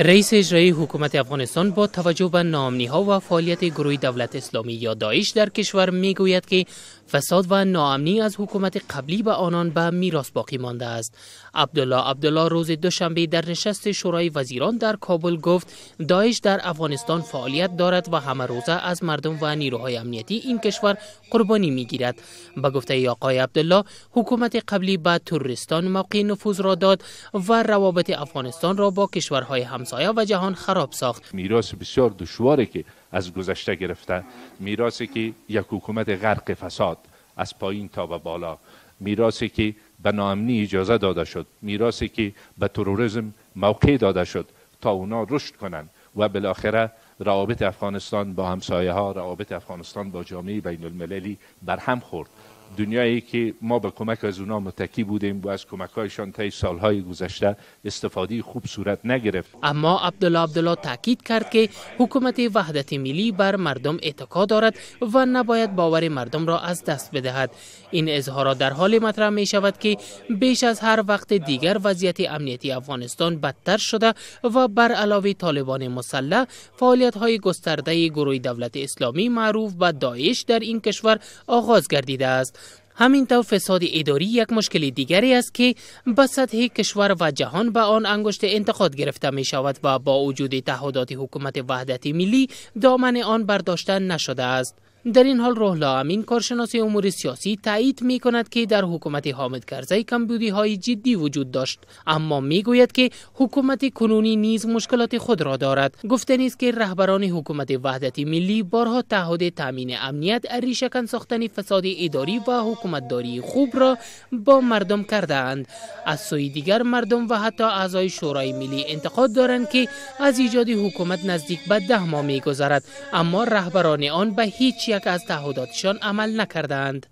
رئیس اجرایی حکومت افغانستان با توجه به ناامنی‌ها و فعالیت گروه دولت اسلامی یا داعش در کشور میگوید که فساد و ناامنی از حکومت قبلی به آنان به میراث باقی مانده است. عبدالله عبدالله روز دوشنبه در نشست شورای وزیران در کابل گفت داعش در افغانستان فعالیت دارد و همه روزه از مردم و نیروهای امنیتی این کشور قربانی میگیرد. به گفته آقای عبدالله، حکومت قبلی به تروریستان موقع نفوذ را داد و روابط افغانستان را با کشورهای همسایه و جهان خراب ساخت. میراث بسیار دشواری که از گذشته گرفته، میراثی که یک حکومت غرق فساد از پایین تا به بالا، میراثی که به ناامنی اجازه داده شد، میراثی که به تروریسم موقع داده شد تا اونا رشد کنند و بالاخره روابط افغانستان با همسایه ها، روابط افغانستان با جامعه بین المللی برهم خورد. دنیایی که ما به کمک از اونا متکی بودیم و از کمک‌هایشان طی سالهای گذشته استفاده خوب صورت نگرفت. اما عبدالله عبدالله تاکید کرد که حکومت وحدت ملی بر مردم اتکا دارد و نباید باور مردم را از دست بدهد. این اظهارات در حال مطرح می شود که بیش از هر وقت دیگر وضعیت امنیتی افغانستان بدتر شده و بر علاوه طالبان مسلح، فعالیت‌های گسترده گروه دولت اسلامی معروف به داعش در این کشور آغاز گردیده است. همینطور فساد اداری یک مشکل دیگری است که به سطح کشور و جهان به آن انگشت انتقاد گرفته می شود و با وجود تعهدات حکومت وحدت ملی دامن آن برداشته نشده است. در این حال روح الله امین، کارشناس امور سیاسی، تایید می کند که در حکومت حامد کرزی کمبودی های جدی وجود داشت، اما می گوید که حکومت کنونی نیز مشکلات خود را دارد. گفتنی است که رهبران حکومت وحدت ملی بارها تعهد تامین امنیت، ریشه‌کن ساختن فساد اداری و حکومتداری خوب را با مردم کرده اند. از سوی دیگر مردم و حتی اعضای شورای ملی انتقاد دارند که از ایجاد حکومت نزدیک به 10 ماه می گذرد، اما رهبران آن به هیچ یک از تعهداتشان عمل نکردند.